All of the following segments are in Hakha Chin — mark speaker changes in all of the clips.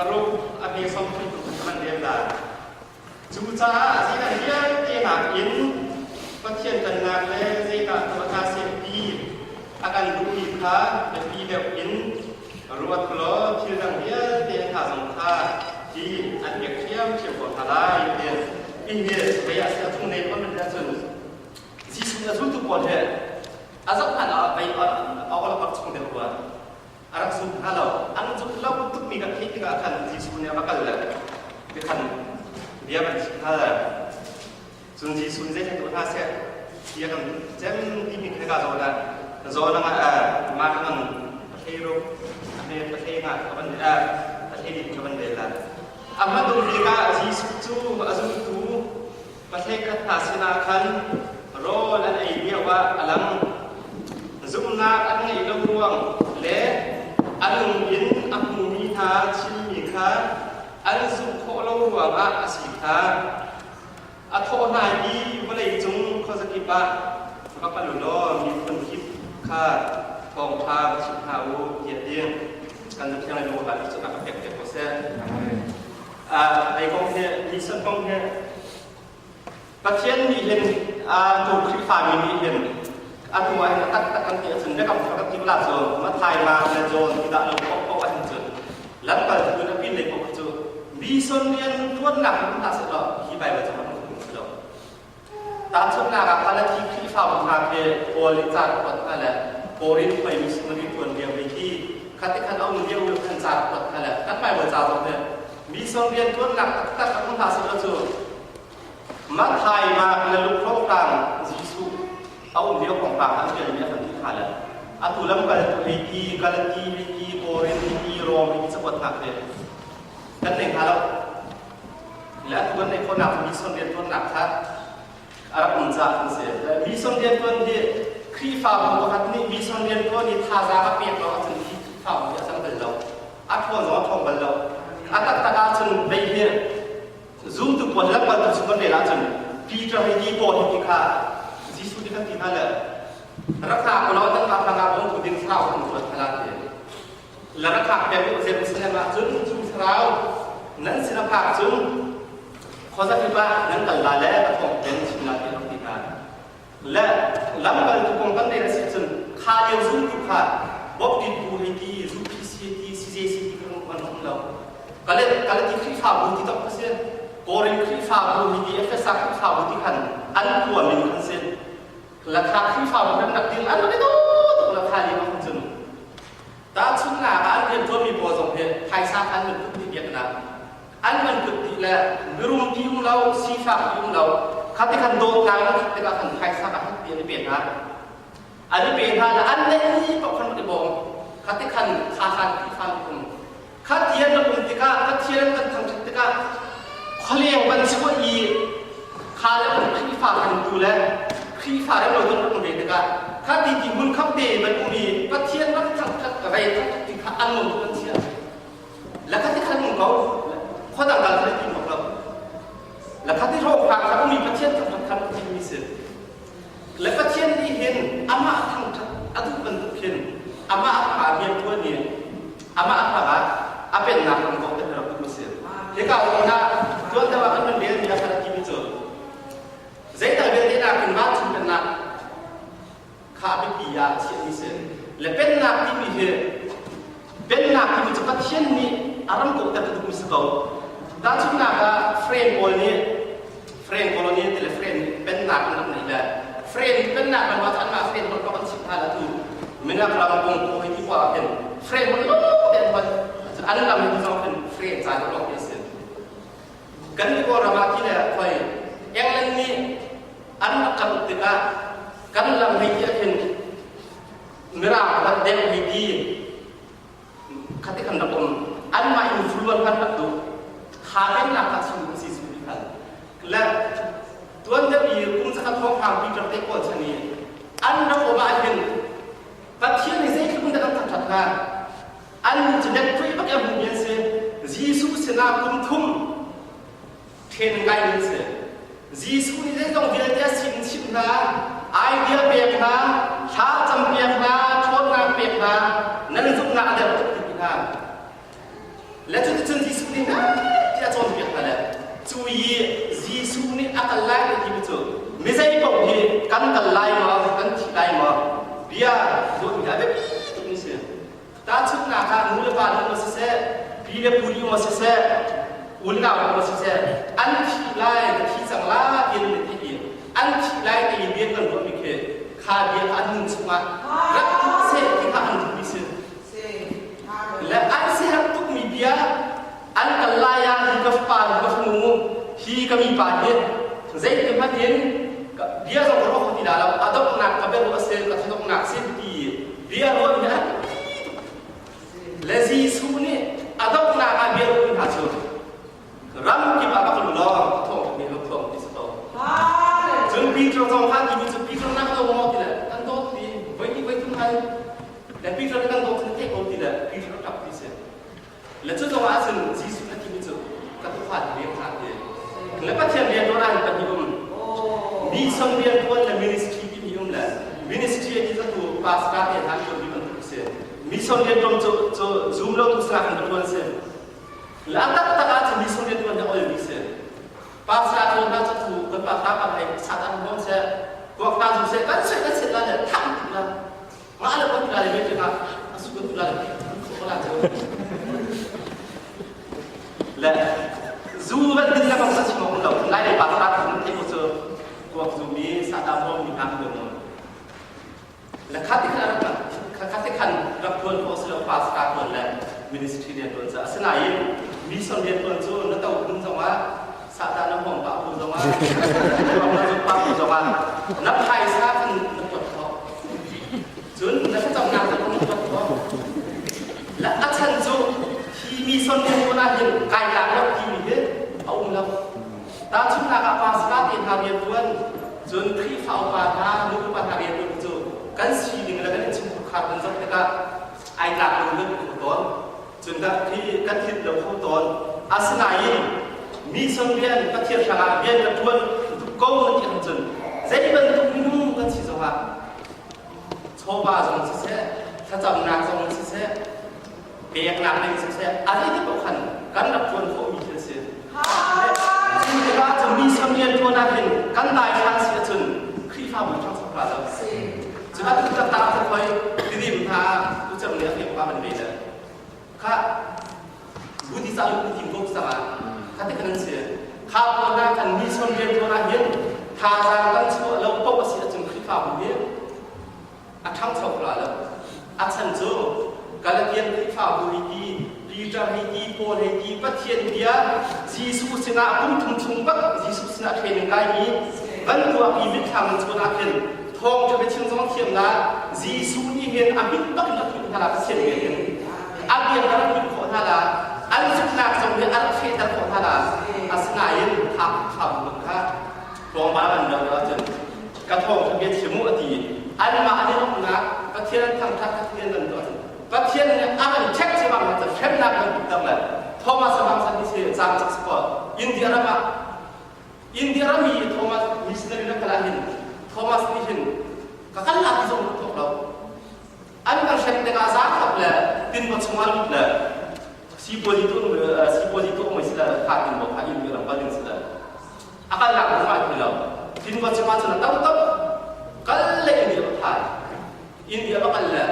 Speaker 1: Paruk a hme 30 tuk kan rel lai. Cucaah zeidah vialte nakin Pathian pennak le zeidah tuah hna seh ti a kan duhmi kha biapi deuh in ruat law thil dang vialte hna zong kha hi an pek ṭhiamṭhiam ko hna lai tiah hihi vei ah sia chung nei kon ahcun Jesuh a zultu pawl he a zoh hlan ah vei a ol chung deuh rua. A rak zum hna lo. An zumh lo tukmi kan theih tikah khan Jesuh nih a va kal le khan bia kan chimh hna le cun Jesuh nih zeitin tuah hna seh ti a kan cem timi kha ka zawn ah zawn ah mah kan pahlei ruk a hme pahlei nga ka van pahlei dik ka van rel la. A hmadung bik ah Jesuh cu a zultu Pahlei khat hna sinah khan rawl an ei lioah a lang. Zumhnak an ngeih lo ruang le a nung in a hmumi hna chimmi kha an zumh khawh lo ruangah a si kha. A thawh hna i vawleicung khuazakip ah va kal u law miphun kip kha thawngṭha va chim hna u tiah ti. Kan Pathian le lung ah cu a ka pek piak ko seh. Hei kong hi Nisan kong hi Pathian nih hin tu Khrihfami nih hin atu ah hin a taktak kan ti ahcun biakam thar kan ti bala cu Mathai, Mark le John ti dah lo paoh paoh ahhin cun lamkaltu in a pin lei paoh kha cu mission rian tuannak in hna seh law hi Bible cu kan hmu si lo. Tahchunhnak ah Galathi Khrihfabu hna khi Paul nih ca a kuat hna le Korin khuai missionary tuan lio mi khi khati khan a um lio khan ca a kuat hna le kan Bible ca zong hi mission rian tuannak taktak a hmu hna seh law cu Matthai, Mark le Luke hrawnghrang Jesuh a um lio kongkang an ṭialmi a kan ti hna le atu lamkaltu hei ti, Galati hei ti, Korin hei ti, Rom hei ti cakuat hna khi kan nei hnga lo. Le atu kan neih khawhnak mission rianṭuannak kha a rak um caah kan si. Mission rianṭuan hi Khrihfabu pakhat nih mission rianṭuan i thazaang a pek lo ahcun hi Khrihfabu hi a cang bal lo. A ṭhawn zong a ṭhawng bal lo. A taktak ahcun vei hi zumtu pawl lamkaltu chung kan rel ahcun Peter hi ti Paul hi ti kha Jesuh ti kan ti hna le rak hna ko law nan mah hrangah bawmtu ding thlarau kan tuan khala ti. La rak phak peng u Jerusalem ah cun cu thlarau nan sin a phak cun khuazakip ah nan kal la le a thawng ten chim la ti rak ti hna. Le lamkaltu kong kan rel a si cun kha lio zumtu kha bawktin bu hei ti UPC ti CJC ti kan an um lo. Kale kale ti Khrihfabu ti tok kha si. Korin Khrihfabu hi ti Efesa Khrihfabu ti khan an khua min khan si. Lakha Khrihfabu kan rak ding an rak i tuk lakha ni ma cun Tahchunhnak ah an rianṭuanmi pawl zong hi phaisa kha an man put dih biaknak an man put dih le mirum ti um lo, sifak ti um lo, kha ti khan dawtnak in khat tikah khan phaisa kha hat ti an i pe hna. An i pe hna le an neih paoh khan rak i bawm. Kha ti khan kha hlan Khrihfa an um. Kha ti an rak um tikah Pathian kan thangṭhat tikah khualeng van chuah i kha le um Khrihfa kan tu le Khrihfa rem lo kan um ve tikah kha ti ti hmun kham te van um i Pathian rak thangṭhat rei thangṭhat ti kha an mung kan chia la kha ti khan um ko khua dang dal kha ti mok lo la kha ti ro phang kha um i Pathian thangṭhat khan ti mi si le Pathian nih hin amah thangṭhat a duh bantuk hin amah a hrangah rian ṭuan i amah a hrangah a pennak ram kong te rak duh a si. Hika zawn ah tuan deuh ah kan van relmi ah khan a timi cu zeital vialte nakin vancung pennak kha biapi ah chiahmi si. Le pennak timi hi pennak timi cu Pathian nih a ram kokter a duhmi si ko. Tahchunhnak ah friend pawl nih friend colony ti le friend pennak an rak neih le friend pennak ram ah anmah friend holh kan chim hna la tu minak ram kong ko hei ti pa hin friend holh lo te an an ram hin zong hin friend ca lo ti si kan ni ko ram ah ti le khoi England nih an rak kan uk tikah kan lam hei ti hin mirang rak deng hei ti Khati kan rak um. Anmah influence kan rak duh. Kha pennak kha chim si su ti khan. Le tuan deuh i kum zakhat thawngpang Peter te pawl chan i an rak um ah hin Pathian nih zeitluk in dah kan thangṭhat hna. An cu let bak em hmuhmi an si. Jesuh sinah kum thum ṭhen ngai an si. Jesuh nih zeizong vialte a sin chimh hna, idea pek hna, thla campiak hna, ṭhawnnak pek hna, nan zumhnak a der tuk ti hna. Le cuticun Jesuh Mi zei paoh hi kan kal lai maw, kan thi lai maw, bia ruahmi a biapi tukmi si. Tahchunhnak ah nu le pa nih maw siseh, pi le pu nih maw siseh, unau nih maw siseh, an thi lai, ka thi cang la ti an theih i an thi lai ti i bia kan ruahmi khi kha bia kha an nun chungah rak tuk seh ti kha an duhmi si. Le an siherh tukmi bia an kal lai ah hi ka fapa hi ka fanu hi ka mipa hi zeitik hmanh in bia zong ka ruah kho ti la lo a donghnak ka biaruah a si ka thadonghnak si ti bia ruah mi a le Jesuh nih a donghnak ah bia ruah mi hna cu ram kip ah bak lu lawng thawng mi lo thawng ti si ko cun Peter zong kha ti mi cu Peter nak lo maw ti le kan dawt ti voi ni voi thum hal le Peter kan dawt ti theih ko ti le Peter tap ti si Le cu zong ahcun Jesuh a timi cu ka tufa rian hna ti. Le Pathian rian tuan ahhin pahnih um. Mi song rian tuan le ministry timi um le ministry a ti tu pastor te hna tuan mi bantuk si. Mi song rian tuan cu cu zoom lo tu sinah kan tuan si. Le a taktak ahcun mi song rian tuan hi ol mi si. Pastor tuan hna cu tu kan pa ta pa hai sat an hom se kuak ta zu se kan se kan se la le thang tu la Mah le kan tula le ve tikah a su kan tula le ko la cu. Le zu van din le bang sa chim um lo. Lai le pa sa thun te ko cu kuak zu mi sa ta mo mi hna kan um. Le kha ti khan kha ti khan rak tuan ko silo pa sa tuan le ministry rian tuan ca asinain mission rian tuan cu na to kun zongah satan na hom pa pu zongah na zu pa pu zongah na phaisa kan na kuat khawh Cun na thlacamnak cu na tuah khawh. La a chan cu hi mi son rian tuan ah hin kai tlak lo timi hi a um lo. Tahchunhnak ah pastor te hna rian tuan, cun Khrihfa upa hna, nu upa hna rian tuan cu kan sining le kan innchungkhar kan zoh tikah ai tlak lo kan kho tawn. Cun dah khi kan tlinh lo kho tawn. Asinain mi son rian Pathian hrangah rian ka tuan duh ko na ti ahcun zei bantuk minung kan si zongah chawva zong siseh, thlacamnak zong siseh, peknak lei siseh, a zeitik paoh khan kan rak ṭuan khawhmi thil a si. Cu tikah cun mi sam rian ṭuan ah hin kan daithlan si ahcun Khrihfabu ṭhangcho hlah lo. Cu atu taktak cu khoi tidim hna tu cem le a fek pa ban ve le. Kha buti sa lu tim ko sang ah kha te kan si. Kha ko na kan mi sam rian ṭuan ah hin thazaang kan chuah lo paoh a si ahcun Khrihfabu hi a ṭhangcho hlah lo. A chan cu Galatian Khrihfabu hi ti, Peter hi ti, Paul hi ti, Pathian bia Jesuh sinah kum thum chung bak Jesuh sinah training kaimi van tuah i mitthlam in chuan ah khin thawngṭha biachim zong thiam la Jesuh nih hin a mit bak in a hmuh hna la Pathian bia hin a bia a rak hmuh khawh hna la an zumhnak zong hi a rak fehter khawh hna la asinain kha Khrihfabu kha tlawmpal an rak ahcun ka thawngṭha bia chim u a ti anmah an i lawmhnak Pathian an thangṭhat Pathian an tuah Pathian nih a kan ṭhek cu bang cu hremnak kan putter le Thomas bang san si cang cak si India ram ah India ram i Thomas missionary na kal ah hin Thomas nih hin ka kal la ti zong ka thawk lo an kan hrem tikah zakhap le tinvo chungah lut le sipuazi tu sipuazi tu ong si la kha tinvo kha India ram kal ding si la a kalnak zong ai thei lo tinvo chungah cun a tam tam kal le India va phai India va kal le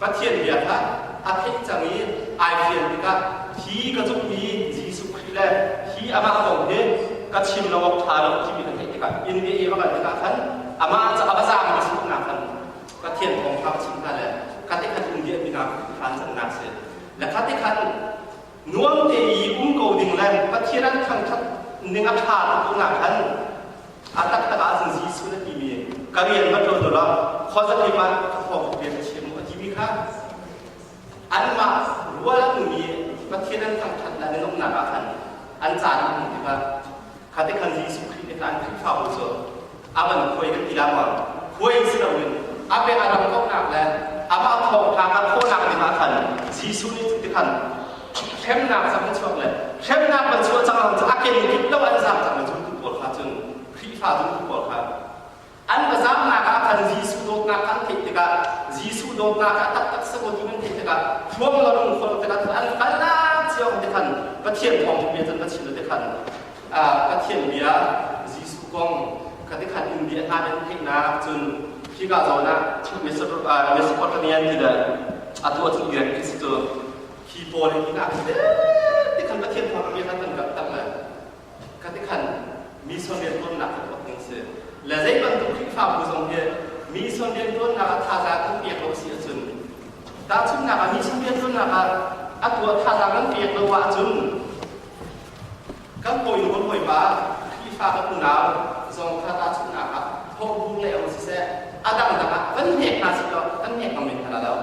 Speaker 1: Pathian bia kha a theih cang i ai fian tikah hi ka zumhmi Jesuh Khrih le hi amah kong hi ka chim lo awk ṭha lo timi ka theih tikah India i va kal tikah khan amah cu a va zaangmi sungnak khan Pathian thawngṭha va chim hna le kha te khan India mi hna hran cannak si le kha te khan nuam te i um ko ding le Pathian an thangṭhat ning a ṭha tuk nak khan a taktak ahcun Jesuh na timi ka rian va ṭuan ulaw khuazakip ah ka thawng rian ka chim a timi kha anmah rual an ummi Pathian an thangṭhat le an umnak ah khan an caan an hmuh tikah kha te khan Jesuh Khrih nih khan Khrihfabu cu a van khuai kan ti la maw khuai si loin a pek a ram koknak le amah thawngṭha a khawhnak ding ah khan Jesuh nih cu ti khan hremnak cang an chuak le hremnak van chuah cang cu a ken kip lo an zaam cang le zultu pawl kha cun Khrihfa zultu pawl kha an va zaamnak ah khan Jesuh dawtnak kha an theih tikah Jesuh dawtnak ah taktak si ko ti an theih tikah thuam lo lung khol tikah an kalnak cio ti khan Pathian thawng bia cun va chim te khan Pathian bia Jesuh kong. Khati khan India hna nan theihnak cun hika zawn ah Mesopotamian ti le atu a cun Iraq khi si cu hi pawl hi hika ti khan Pathian thawng mi khan kan rak tak le khati khan mission riantuannak kan tuah ding si le zei bantuk Khrihfabu zong hi mission riantuannak ah thazaang kan pek lo si ahcun tahchunhnak ah mission riantuannak ah a tuah thazaang kan pek lo ahcun Kan hawinu kan hawipa Khrihfa kan unau zong kha tahchunhnak ah thawhbur lei um siseh a dangdang ah kan hnek hna sih law kan hnek hna men hna lo.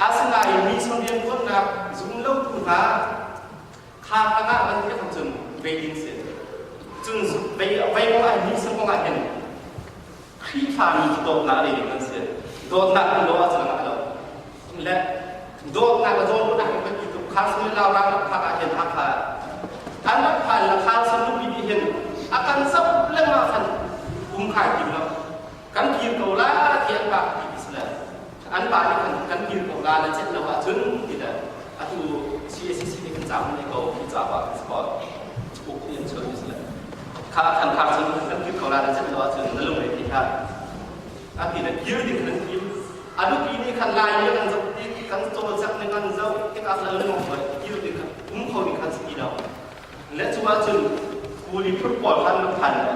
Speaker 1: Asinain mi chung riantuannak zum lotu hna kha hrangah kan hnek cun veiding si. Cun vei vei kong ah mi chung kong ah hin Khrihfa mi cu dawtnak a nei ding an si. Dawtnak an lo ahcun a ngah lo. Le dawtnak a zawnruahnak in kan ti tuk. Kharsun le Laurang rak phak ah hin Hakha an rak phan le Kharsun nupi nih hin a kan zoh lengmang khan um khai tim lo. Kan kir ko la ti an pa ti ti si le an pa nih khan kan kir ko la na cet lo ahcun ti le atu CACC nih kan caam ne ko khi ca ah sport uk in chun ti si le kha khan khar cun kan kir ko la na cet lo ahcun na lungre ti kha a ti le kir ding kan tim a nupi nih khan lai mi kan zoh ti kan cawlcangh ning kan zoh tikah la lung hoi kir ding khan um kho ding khan si ti lo le cu ahcun kuli phur pawl khan rak phan le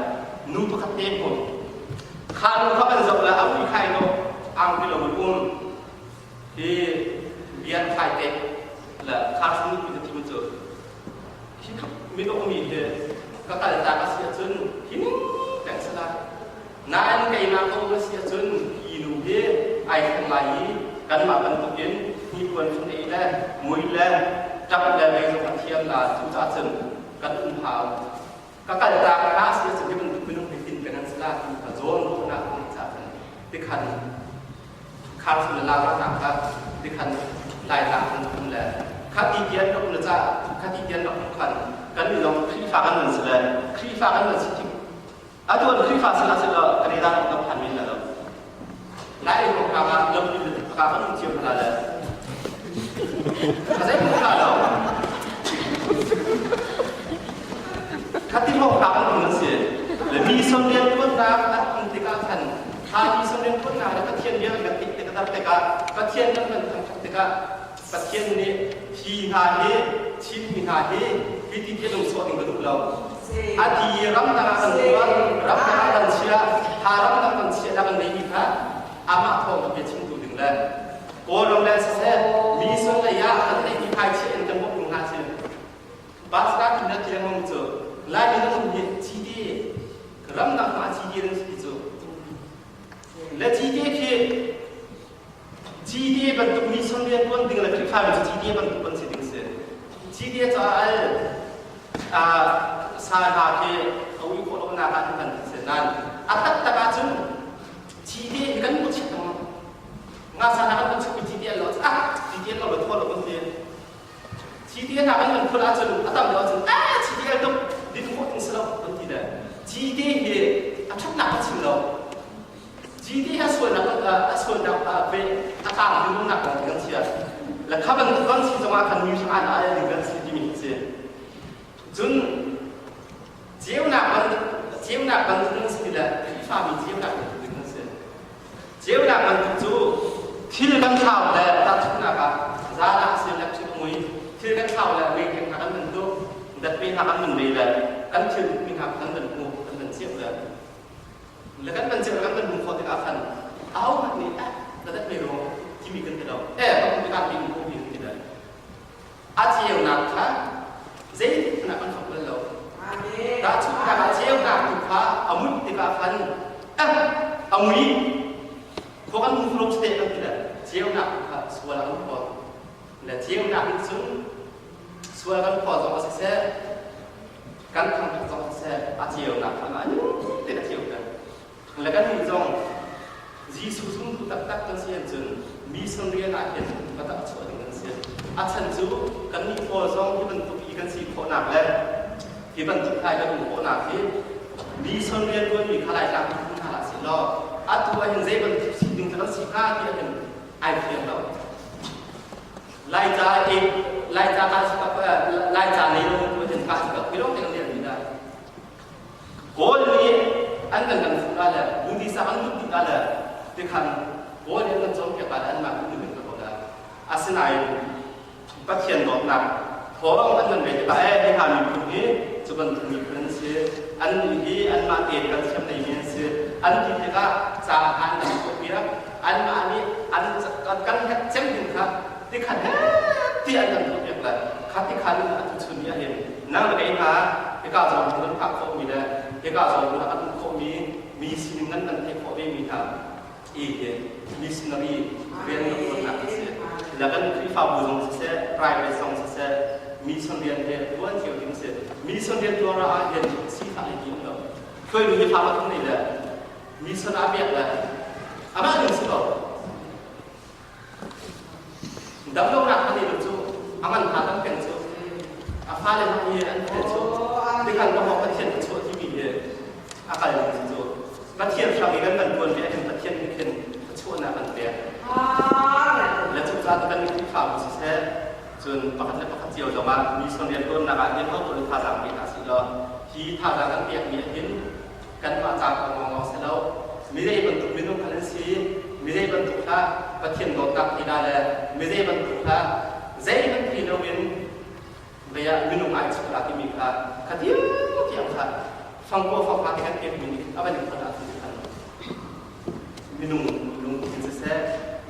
Speaker 1: nu pakhat te hmun kha nu kha kan zoh le a ui khai no ang ti lo mun um hi bian khai te le kha chung nupi te thim cu hi minung mi hi ka kal ta ka si ahcun hi ning peng sala Nain keimah ka um a si ahcun hi nu hi ai thleng lai i kanmah bantukin hnipuan fun ei le mui le ṭap le mei zong a thiam la cucaah cun kan um hau. Ka kaltak hna si ahcun hi bantuk minung hi tin peng an si la ti kha zawn ruahnak ka ngeih caah khan tikhan kharsun le lava hna kha tikhan Laitlang kan um le khati tian ka um le ca khati tian ka um khan kan nih zong Khrihfa kan van si le Khrihfa kan van si tik Atu an Khrihfa sinah sila Canada ram kan phan men la lo. Lai ko ka ah lam ni ka kan um thiam hna le. Ka zei mu kha lo. Khati ho ka kan um si. Le mi son rian tuan nak an um tikah khan kha mi son rian tuan nak le Pathian bia kan tik tik dar tikah Pathian kan kan thangthat tikah Pathian nih hi hna hi Chin mi hna hi hi ti ti lung sawh ding ka duh lo. A ti i ramdang ah kan tuan, ramdang ah kan chia, ha ramdang kan chia dah kan nei mi kha amah thawng ka bia chimtu ding le Kawlram le siseh mi sun lei ah kan nei mi phai chia in kan bawmh ding hna si. Pastor kin na thiang mong cu Lai mi nan hi GD ramdang hna GD nan si cu le GD khi GTA bantuk mission riantuan ding le Khrihfami cu GTA bantuk kan si ding si. GTA caah al sa hna khi a ui khawh lonak ah kan si nain a taktak ahcun GTA hi kan hmu chih lengmang. Nga sa hna kan kan chukmi GTA lo ah GTA lo le thaw lo kan ti. GTA hna kan kan phul ahcun a tam deuh ahcun ah GTA tuk din khawh ding si lo kan ti le GTA hi a ṭhatnak ka chim lo. GD a sualnak a sualnak ve a tang minung kong kan chia la kha bantuk kan si zongah khan mi hrang ah ding kan si timi hi si cun ceunak bantuk ceunak bantuk nan si le Khrihfa mi ceunak bantuk ding kan si ceunak bantuk cu thil kan thlau le tahchunhnak ah zan ah si le thil mui thil kan thlau le mei hna kan bantuk datpe hna kan nun ve le kan thil mi hna kan ban hmu kan ban ceu le Le kan ban ceu kan ban hmu khawh tikah khan ahohmanh nih eh na dat me ruang timi kan ti lo. Eh ka hmu tikah mi hmu mi kan ti lo. A ceunak kha zeitik hmanh ah kan hloh bal lo. Tahchunhnak ah ceunak tu kha a muih tikah khan eh a mui khua kan hmu lo te kan ti le ceunak tu kha sual an phawt. Le ceunak in cun sual kan phawt zong a siseh kan thangṭhat zong siseh a ceunak kha mah te a ceu peng. Le kan nih zong Jesuh zumtu taktak kan si ahcun mission rian ah hin biatak chuah ding kan si. A chan cu kannih pawl zong hi bantuk i kan si khawhnak le hi bantuk thai kan um khawhnak hi mission rian ṭuanmi kha Laitlang phun hna hlah sih law atu ah hin zei bantuk si ding kan si hnga ti ah hin ai fiang lo. Laica i Laica ka si Laica nei lo tu hin ka si ka khi lawng te kan lian mi dah. Kawl nih an kan kan la le Buddhist ah kan lut dih la le tikhan Kawl in kan cawnpiak la le anmah nih kan ko la. Asinain Pathian dawtnak thawng an nan ve tikah ee hi hna miphun hi cu bantuk miphun an si. An nih hi anmah tein kan thiam leimi an si. An ti tikah ca hna an kan tuahpiak. Anmah nih an kan herh cem ding kha tikhan he ti an kan tuahpiak le kha tikhan atu chun ni ahhin nang le kei hna hika zawn kan phak khawhmi le hika zawn kan um khawhmi mi sining nan kan theih khawh ve mi hna i hi missionary rian kan tuannak a si. Le kan Khrihfabu zong siseh, private zong siseh, mission rian he tuan cio ding si. Mission rian tuan ah hin sifah i tim lo. Hruaitu hi fa pathum nei le mission ah pek le amah ning si ko. Damlonak an i cu a ngan hna tam peng cu a fale hna hi an fel cu tikhan ka Pathian ka chuah timi hi a kal ning cu Pathian hrang i kan kan tuan ve ahhin Pathian nih khin chuahnak an pek. Le cu caah kan Khrihfabu siseh cun pakhat le pakhat cio zongah mission riantuannak ah hin hotu thazaang pe hna sih law hi thazaang kan pekmi ahhin kanmah ca kong lawnglawng si lo mi zei bantuk minung kha nan si mi zei bantuk kha Pathian dawtnak ti la le mi zei bantuk kha zeihmanh ti loin vei ah minung ai chuah la timi kha kha tiang kha fangkua fangpa te kan pekmi nih a van in khon ahcun khan minung lungthin siseh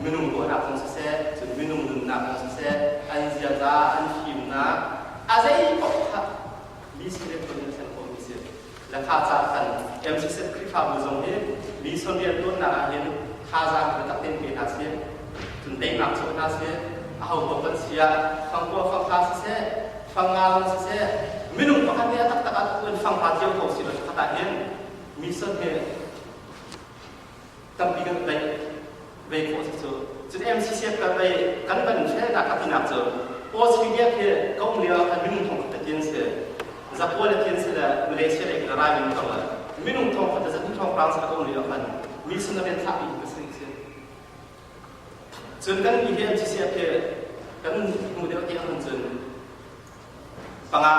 Speaker 1: minung ruahnak zong siseh cun minung nunnak zong siseh an ziaza an fimnak a zei paoh kha mi sin in thlen khawhmi si le kha ca khan MCC Khrihfabu zong hi mission rian tuannak ah hin thazaang biatak tein pe hna sih cun teinak chuah hna sih aho paoh kan si ah fangkua fangkha siseh fanga zong siseh minung pakhat nih a taktak ah tuan fangha cio ko si lo khat ah hin mission hi tampi kan tei ve khawh si cu cun MCCF kan vei kan van felnak ka tinak cu Australia khi ka um lio ah khan minung thong khat tin si Zapua le tin si le Malaysia le kan rai min thong le minung thong khat zat thong prang sa ka um lio khan mi sin rian thlah mi ka si si cun kan mi hi MCCF hi kan hmu deuh tiang han cun panga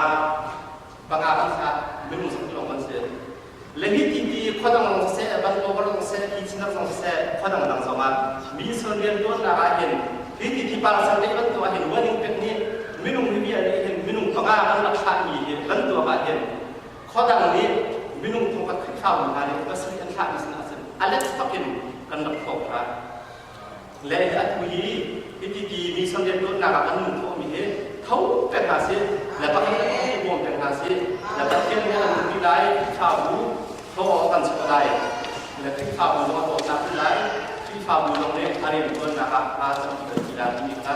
Speaker 1: panga kan thlah minung zong lawng kan si le hi ti ti khuadang zong siseh Vancouver zong siseh Kitchener zong siseh khuadang dang zong ah mi son rian tuannak ah hin hi ti ti parasal te bantuk ah hin warning pek nih minung hi vial nih hin minung panga kan rak thlah mi hi kan tuak ah hin khuadang nih minung thongkhat Khrihfabu hna nih pasarih an thlah mi sin ahcun a let fakin kan rak thawk hna Le atu hi hiti ti mi samrian tuannak ah kan nun khawhmi hi tho peng hna sih le pakhat le pakhat i bawm peng hna sih le Pathian nih a nunpi lai Khrihfabu thaw kan chuah lai le Khrihfabu zong a dawtnak lai Khrihfabu zong nih a riantuannak ah hma tampi kan ti lai timi kha.